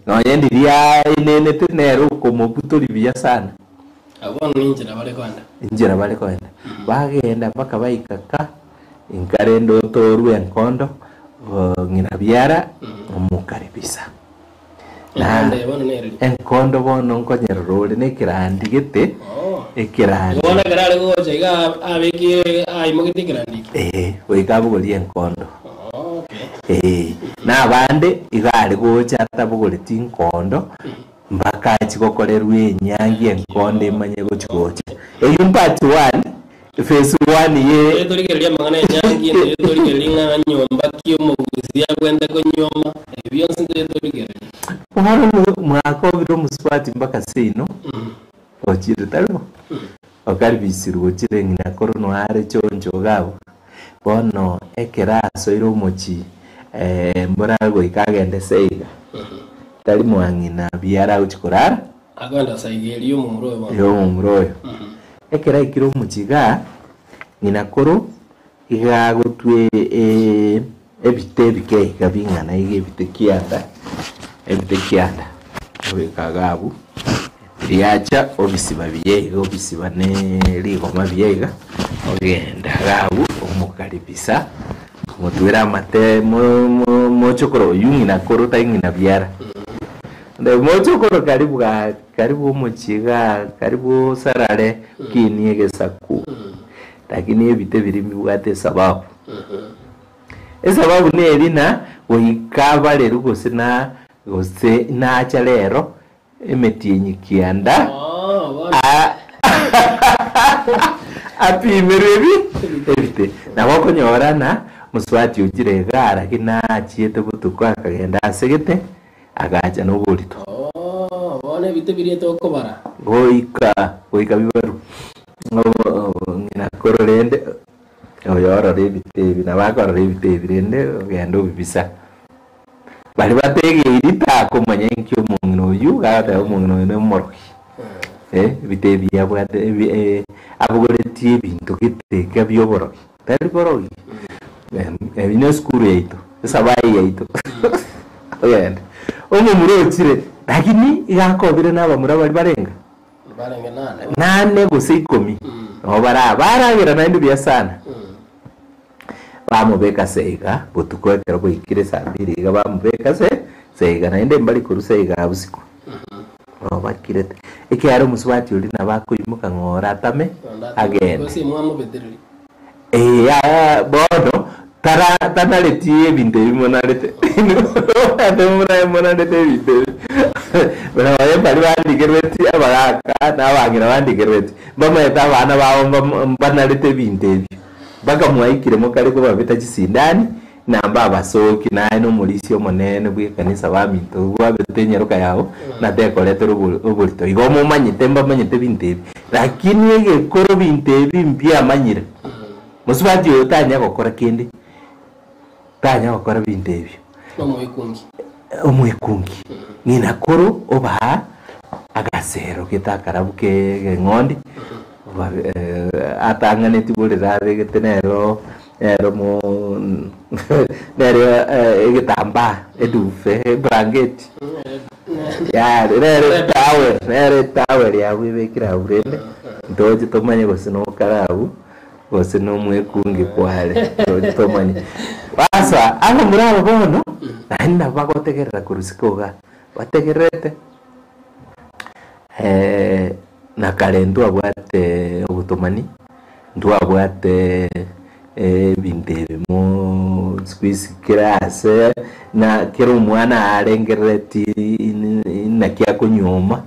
nonye ndiria aenenete nere okomobutoria buya sana. Abwo bono ninchera bare koenda. Inchera bare koenda. Bagenda mpaka baika ka, inka rende otorwe enkondo, ng'ina biara, omokaribisa. Na Enkondo eye bono nere ri? enkondo bono nkonyerora ore na ekerandi gete, Oo. ekerandi. Igo bono ekero are gocha iga abekire aimogetie ekerandi eke? Ee, goika abogorie enkondo. Oo, okay. Ee, na abande iga are gocha atabogoreti nkondo, mpaka achie gokorerwa enyangi enkondo emanye gochi gocha. Eyio part one, phase one ye. Ere torigereria amang'ana enyangi, ere torigereria ng'a nyomba ki omogusi agwente konyuoma, ebi bionsi ntoche torigereria. Bono mwakobire omosubati mpaka seino, ochire tari bo? Okaribisirwe ochire ng'ina korwa noare choncho iga abwo. Bono ekero asoire omochie, mbora goika agende seiga, tari mwang'ina biara agochia korara. Akoenda saiga eria y'omomura oyo bono. Y'omomura oyo. Ekero aikire omochie igaa, ng'ina koro iga agotwa ebite ebike iga bing'ana iga ebite kianda, ebite kianda, obeka iga abwo, riacha obisiba buya iga obisiba ne rigoma buya iga, ogenda iga abwo omokaribisa, omotwere amate mo- mo- mochokoro oywo ng'ina koro tari ng'ina biara. Mochokoro karibu gaa karibu omochie igaa, karibu osarare okinie egesaku, lakini ebite biria mbibwate esababu. Esababu neri ng'a goika abarerwe gose na gose nacha rero emetienyi kianda Oo, bono. a- apimerwe ebi ebite. Nabo okonyora ng'a mosubati ochire igaa lakini nachiete botuko akagenda asegete. Agacha noborito. Oo, bono ebite biria tokobara. Goika, goika bibarwe. Ng'ina koro rende, oyo orore ebite ebi, nabo akorora ebite ebi rende ogenda obibisa. Baria bategeiri takomanya inki omong'ina oyio, gagoteba omong'ina oyo nomorogi. Ebite ebi abwate ebi abogoretie ebinto gete iga bia oborogi. Tari borogi, ebi nesukuru yaito, esabai yaito. Ogende. Omomura ochire, lakini iga akobire na abamura baria barenga? Barenge nane. Nane gose ikomi. Nabo bara baragera naende buya sana. Bamobeka seiga, botuko ekero bwaikire saa mbiri iga bamobeka se seiga naende mbari korwa seiga abwo isiko. Nabo bakirete. Ekiagera omosubati oria nabo akoimoka ng'a ore atame, agende. Gose mwamobetereria. Ee, yaya bono tara tanareti ebinto ebi monarete ate muna monarete ebinto ebi nonya baria bandikerweti abagaka na abang'ina bandikerweti mbamaete abana babo mbam mbanarete ebinto ebi mpaka mwaikire mokare kobabeta chisindani na mbabasoki naye na omorisia omonene bw'ekanisa baminto bwabete enyaroka yao na tekoretera obo oborito igo momanyete mbamanyete ebinto ebi lakini egekoro binto ebi mbiamanyire mosubati oyo tanya gokora kende tanya gokora binto ebio Nomoikungi. Omoikungi ng'ina koro obaa agasero gete akarabu ke egeng'ondi atang'aneti borere abegete nero nero mo nere egetambaa edufe ebrangeti yare nere etowel nere etowel yabo ebekire abwo rende ntoche tomanye gose nokare abwo. Gose nomwekungi kware, roche tomanye. Sasa abamura aba bono, naende nabo bagotegerera korwa isiko igaa, bategererete na kare ntwabwate obotomani, ntwabwate ebinto ebi moo siku hizi kera ase, na kera omwana arengerereti naki akonyuoma,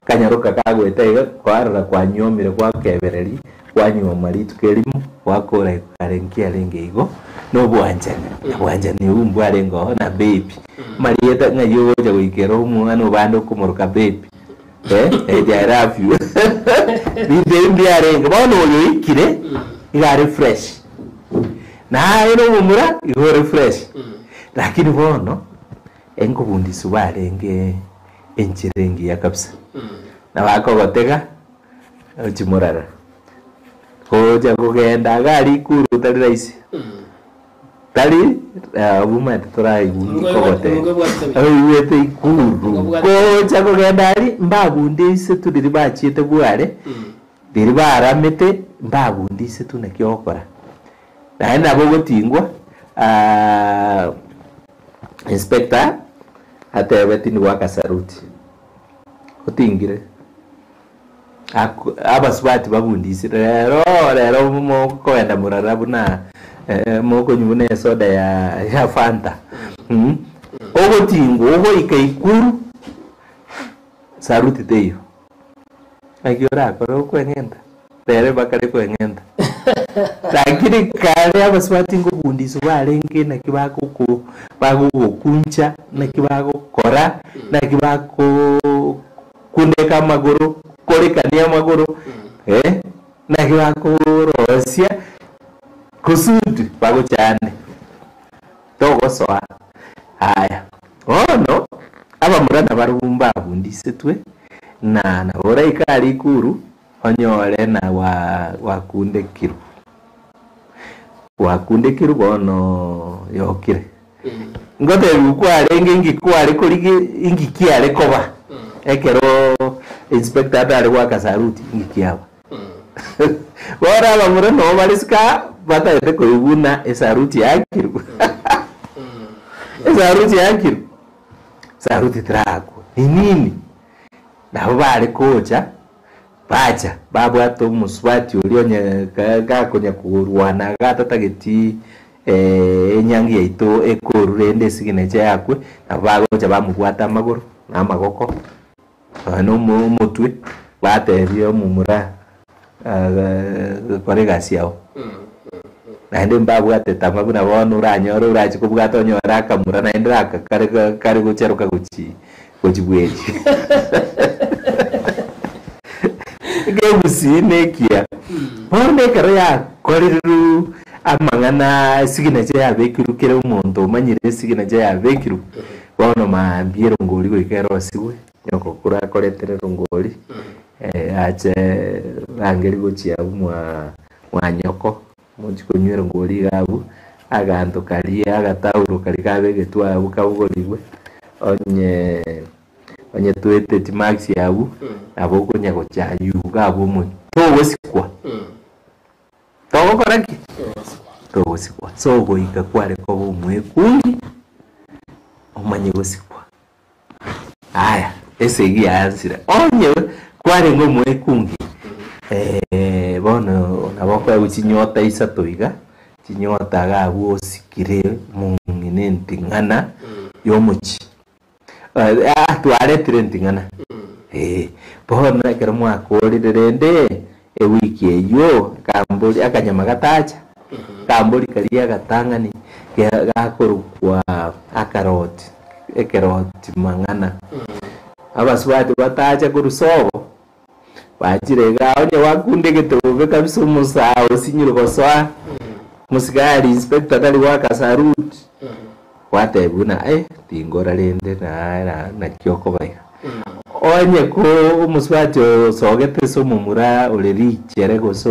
Akanyaroka kagoeta iga, kwarora kwanyuomire gwakebereria, kwanyuoma rituko erimo, gwakora igo kare nkiarenge igo, na obwanchani, obwanchani obwo mbwarenge oo na baby. Amarieta ng'ai ogocha goikera omwana obande okomoroka baby, eh, eti I love you binto ebi mbiarenge, bono oyo oikire, iga are fresh, naye na omomura igo ore fresh, lakini bono, enkobundiswa barenge. Enchera engiya kabisa. Nabo akogotega ochie morara. Gocha kogenda iga aria ikuru tari rahisi. Tari abwo omanyete toraigwe kogotega. Oigwete ikuru. Gocha kogenda aria mbabundisetwe riria bachiete bware, riria baramete mbabundisetwe naki ogokora. Naende nabo ogotingwa Inspector atebe tindi goaka saluti, otingire Ako abasubati babundisire rero rero mokoenda morara buna mokonywa buna esoda ya ya Fanta ogotingwa ogoika ikuru saluti teiyo. Naki orakore okweng'enta? Rero bakare kweng'enta. Lakini kare abasubati nkobundiswa barenge naki bagoko bagogokuncha, naki bagokora, naki bakokundeka amagoro, korekania amagoro, eh, naki bakorosia kusudi bagochande. Togosoa. Aya, bono abamura nabarobwo mbabundisetwe, na nabo oraike aria ikuru, onyore na gwakundekirwe. Gwakundekirwe bono yokire. Ngotebiwa kwarenge inki kware korigia inki kiare koba ekero inspector atare goaka saluti inki kiaba. Bono abamura nabo bare isiko aa batagete koigwa buna esaruti yaakirwe. Esaruti yaakirwe, esaruti terakwa, ni nini? Nabo bare gocha, bacha babwata omosubati oria onye gakonya korwana iga atatageti enyangi yaito ekoru rende esignature yakwe, nabo bagocha bamobwata amagoro na amagoko. Nonya na omotwe, batebie omomura kora egasi yao. Naende mbabwate tama buna bono oranyore orachie kobwata onyore akamura naende aka kare kare gocharoka gochi gochi bweri. Ekegusii nekiya. Bono ekero yakorirwe amang'ana esignature yabekirwe kera omonto omanyire esignature yabekirwe. Bono mambia erongori goika erosigwe, nyoko akoretere erongori, ache rangeria gochia abwo mwa mwa nyoko, mochie konywa erongori iga abwo, aganto karia agatauro karia kabegetwe abwo kabogorigwe, onye onye toeteti marks abwo, nabo okonya gocha aywo iga abwo omonwe, togosikwa. Togokora ki? Togosikwa. So ogoika kware koba omwekungi omanye gosikwa. Aya, esegi yansire. Onye kwarenge omwekungi bono nabo okoegwa chinyota isato iga, chinyota iga abwo osikire omong'ina enting'ana ya omochie. Twaretire enting'ana, ee, bono ekero mwakorire rende ewiki eyio akambori akanyama gatacha, akambori karia agatang'ani gakorokwa akaroti, ekeroti mang'ana. Abasubati batacha korwa sobo, bachire igaa onye gwakundegete bobe kabisa omosaa osinyire gosoa, mosigari inspector tari goaka salute. Gwatebiwa buna, Eh, tingora rende naki okoba iga. Onye ko omosubati osogete ase omomura ore richere gose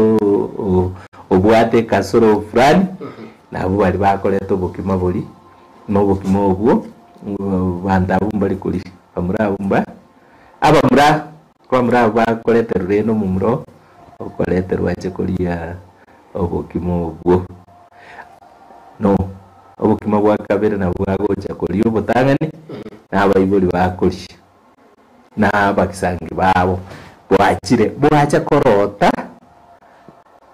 obwate ekasoro fulani, nabwo baria bakoreta obokima boria, na obokima obwo abanto abwo mbari koria, bamura abwo mba abamura abamura abwo bakoreterwa rende omomura oo, okoreterwa ache koria. Obokima obwo no obokima bwa kabere nabwo bwagocha koria obotang'ani, na abaibori bakoria, na abagisangi babo bwachire bwacha korota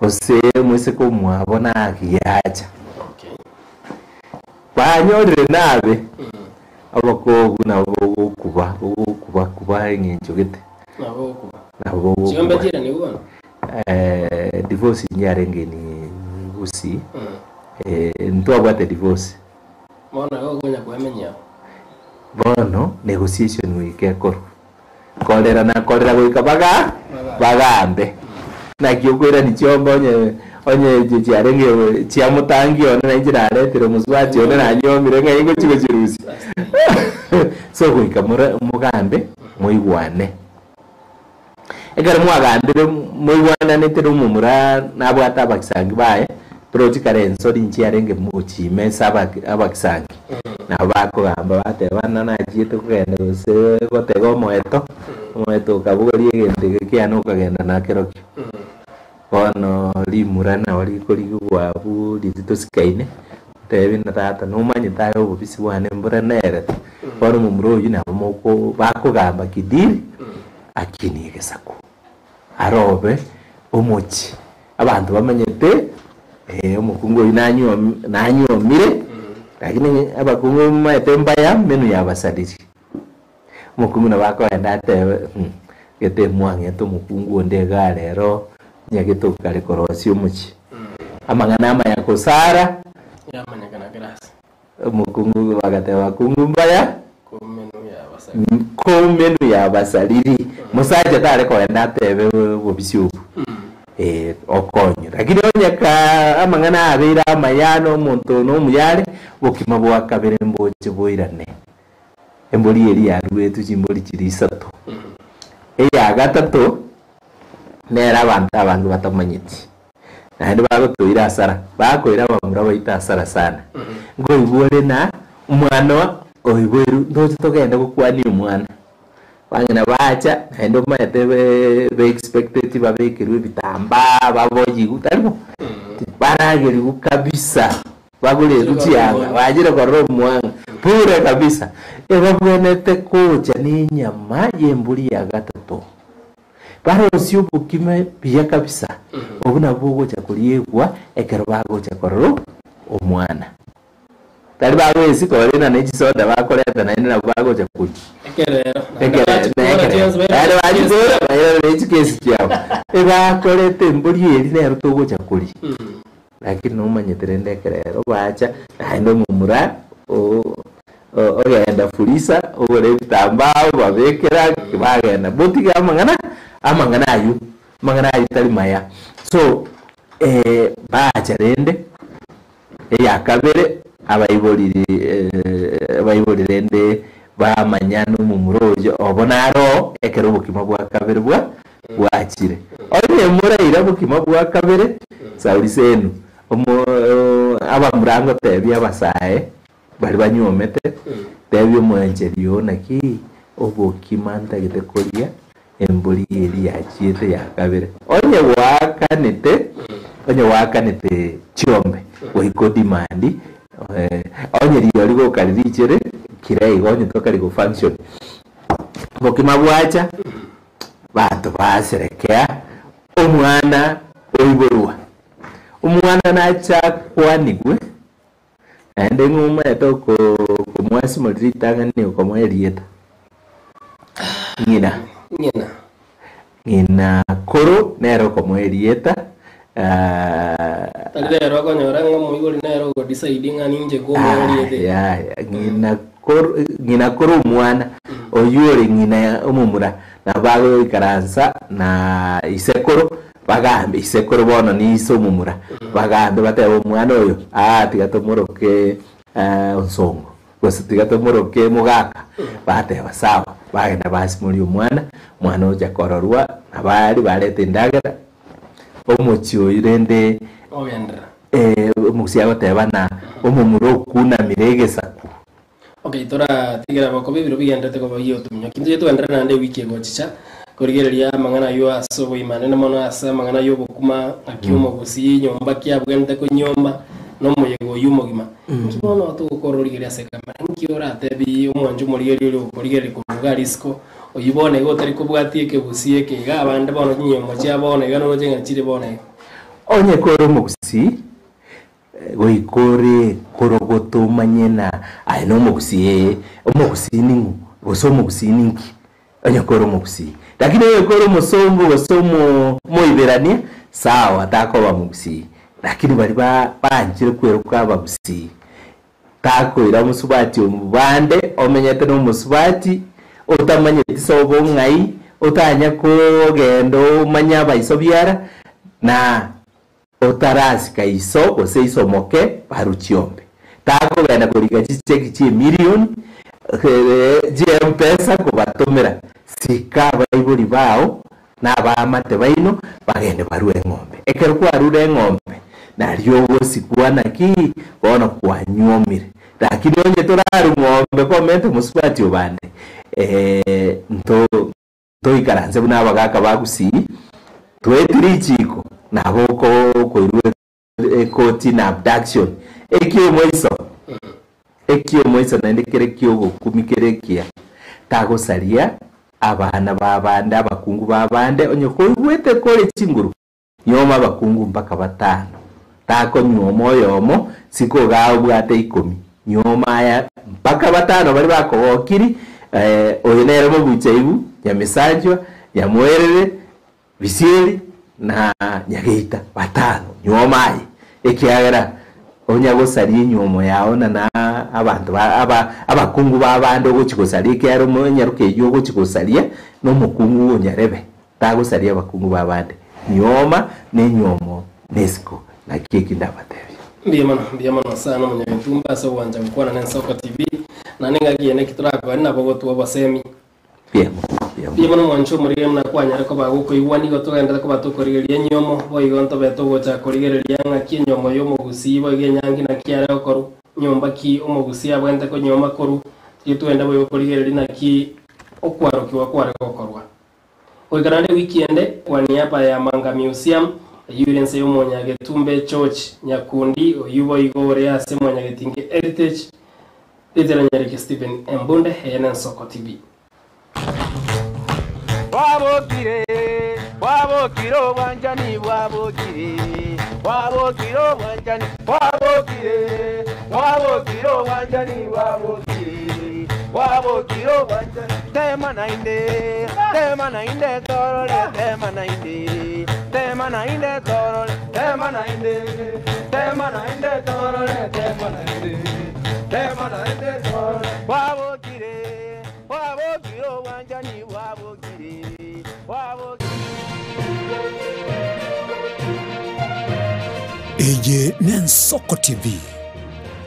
gose omoiseke omwabo nagiacha. Banyorire nabe obokogu nabo bogokuba bogokuba kuba eng'encho gete. Nabo Chiombe bogokuba. chiiraniwu bono? Eh, divorce nyarenge ni gusii eh, ntwabwate divorce. Bono igo okonya kwemenya abwo. Bono negotiation goika ekorwe. Korera na korera goika baga bagambe. Naki okoirani chiombe onye onye echi chiarenge chia motangi one na inche naretire omosubati one nanyomire ng'ai ngochi gochirusia. So goika more mogambe moigwane. Ekero mwagambire moigwananete na omomura nabwate abagisangi baye, torochi kare ensoni nchiarenge mogochia ase abagisangi. Nabo bakogamba bateba ng'a nachiete kogenda gose gotega omoeto, omoeto okabogoria egento eke kiane okagenda nakerokio. Bono rimura nabo rikorigigwa abwo riria tosikaine, otebi ng'a tata nomanyete aye obobisi bwane mbore nerete, bono omomura oyio nabo moko bakogamba kidiri, akinie egesaku, arobe omochie, abanto bamanyete omokungu oyio nanyuom nanyuomire, lakini abakungu momanyete mbaya menu yabasadiri. Omokungu nabo akogenda atebe gete mwang'ete omokungu onde igaa rero, nyagete okare korosia omochie. Amang'ana amaya kosara, Yamanyekana kera ase. omokungu bagateba abakungu mbaya, Komenu yabasariri. komenu yabasariri. Mosacha tare kogenda atebe obobisi obwo, eh, okonywe. Lakini onye ka amang'ana abeire amaya na omonto na omuya are, obokima bwa kabere mboche boirane. Embori eria yaruetwe chimbori chiria isato. Eya gatato, nere abanto abange batamanyeti, naende bagotoira asara, bakoira abamura baito asara sana. Nkoigwa ore na omwana oiboirwe, ntoche togende gokwania omwana, bang'ina bacha naende omanyete be be expecteti babekerwe ebitambaa, baboyigwe, tari bo? Baragerigwe kabisa. Bagoretwe chianga, bachire korora omwang'a bure kabisa. Ebabwenerete gocha nenyama y'embori ya gatato, barosie obokima buya kabisa, obwo nabwo bogocha koriegwa ekero bagocha korora omwana. Tari bagoesi korenda ne chisoda bakoreta naende nabwo bagocha koria. Ekerero. Naende Ekere bachikora nekere chionsi naende bairane bachikora bairane ne chikesi chiabo. Ebakorete embori eria nero togocha koria. Lakini nomanyete rende ekerero bacha naende omomura ogenda furisa ogore ebitambaa obabekera bagenda motige amang'ana amang'ana aywo amang'ana aywo tari maya. So bacha rende eya kabere abaibori abaibori rende bamanya na omomura oyo obo naro oo ekero obokima bwa kabere bwa bwachire. Onye moraire obokima bwa kabere, sauri senu, omo abamura ngotebia abasae baria banyuomete, tebia omwancheri oo naki obokima ntagete koria embori eria yachiete ya kabere. Onye gwakanete, onye gwakanete chiombe, goika odimandi, onye rirorio gokari richere, kira igo onye tokari go function. Obokima bwacha. Banto baserekea omwana oiborwa. Omwana nachakwanigwe, naende ng'a omanyete okomwasimori ritang'ani okomoa erieta. Ng'ina. Ng'ina. Ng'ina koro nere okomoa erieta. Tari rero okonyora ng'a omoibori nere ogodecide ng'a ninche nkomoa erieta eri. Yaya, ng'ina koro ng'ina koro omwana oyio ore ng'ina omomura nabo agoikaransa na ise koro bagambe ise koro bono ni ise omomura bagambe batebe omwana oyo aa tiga tomoroke onsongo gose tiga tomoroke mogaka bateba sawa bagenda basimoria omwana omwana ocha kororwa nabo aria bareta endagera Omochie oyio rende Ogenderera. omogusi agoteba na omomura okunamire egesaku. Okay, toratigera bokoba ebiro bigenderete koba bia otominyoki. Inche togenderere naende ewiki egochicha. Korigereria amang'ana ayio ase oboimanene mono ase amang'ana y'obokima ng'aki omogusii nyomba ki abwenerete konyomba na omoyega oyio omogima. Inki bono togokora origereria ase ekamera? Inki oratebi omwancho omorigereria oria ogokorigereria korwa iga risiko oyio bono iga otari kobwatia ekegusii eke iga abande bono chinyomba chia bono iga noroche ng'a chire bono iga. Onye kore omogusii, Goika ore korogota omanye na aye nomogusii ee, omogusii ning'o gose omogusii ninki onye kore omogusii. Lakini onye kore omosongo gose omo omoiberania sawa takoba mogusii, lakini baria ba baanchire kweroka abagusii takoira omosubati bande omenyete na omosubati otamanyeti sobo ng'ai otanya kogenda omanye abaiso biara na Otarasika iso gose iso moke barwe chiombe. Takogenda koriga chicheki chi'emilioni chi'empesa kobatomera. Sika abaibori bao na abaamate baino bagende barue eng'ombe. Ekero kwarure eng'ombe, nario ogosikwa naki bono kwanyuomire. Lakini onye torarue ng'ombe komente mosubati obande, nto. Toikaranse buna abagaaka ba Gusii, toeti richiiko nabo okoirwa ekoti na abduction. Ekiomoiso, ekiomoiso naende kere kiogokumi kere ekiya, tagosaria abana b'abande, abakungu b'abande, onye koigwete kore chinguru, Nyuoma abakungu mpaka batano, takonyuoma oyomo, siko igaa obwate ikomi. Nyuoma aya mpaka batano baria bakogokiri, oyo nere mobuchaibu, Nyamisanchwa, Nyamwerere, Bisieri na Nyageita, batano. Nyuoma aye, ekiagera onya gosaria enyuomo yao na na abanto ba aba abakungu b'abande ogochi gosaria, ekiagera omonyaroke eyio ogochi gosaria na omokungu onyarebe. Tagosaria abakungu b'abande, nyuoma nenyuomo nesiko, naki eki ndabatebie. Mbuya mono, mbuya mono sana omonyagetumba ase ogwancha gokwana na Ensoko TV. Naende engaki eye neki torakwane nabo ogotwa obosemi. Mbuya mono, mbuya Mbuya mono. mono mwanche omorige buna kwanyare koba gokoigwa nigo togenderete koba tokorigereria enyomo, boigo ntobe togocha korigereria ng'aki enyomo y'omogusii boigo enyangi naki yare gokorwa, nyomba ki omogusii abwenerete konyuoma korwa, tiga twende boigo korigereria naki okwarokigwa kware gokorwa. Goika naende ewiki ende, kwa niaba ya Manga Museum, eyio ere ense y'omonyagetumbe George Nyakundi, oyio boigo ore ase Mwanyagetinge Heritage, ritera Nyariki Stephen Embunde, eye n'Ensoko TV. Bwabokire, bwabokire obwanchani bwabokire, bwabokire obwanchani bwabokire, bwabokire obwanchani bwabokire, bwabokire obwanchani. Tema naende, tema naende torore, tema naende, tema naende torore, tema naende, tema naende torore, tema naende, tema naende torore. Bwabokire, bwabokire obwanchani bwabokire, bwabokire. Eye n'Ensoko TV,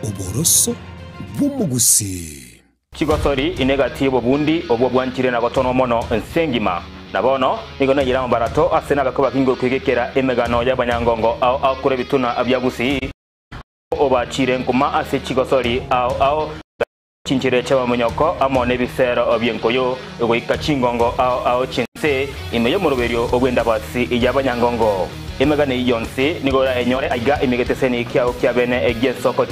oboroso bw'omogusii. Chigosori ine gati y'obobundi obwo bwanchire na gotonwa mono ense engima. Na bono nigo naiyire amabarato ase nabakoba kingokwegekera emegano y'abanyangongo ao ao korwa ebituna bia Gusii, abwo obachire nkuma ase chigosori ao ao, chinchera chi'abamonyoko amo nebisero bi'enkoyo, goika chingongo ao ao chi'ense, ime y'omoroberio bw'endabasi y'abanyangongo. Emegano eyio yonsi nigo orayenyore aiga ime egeteseni kiao kia bene gi'ensoko.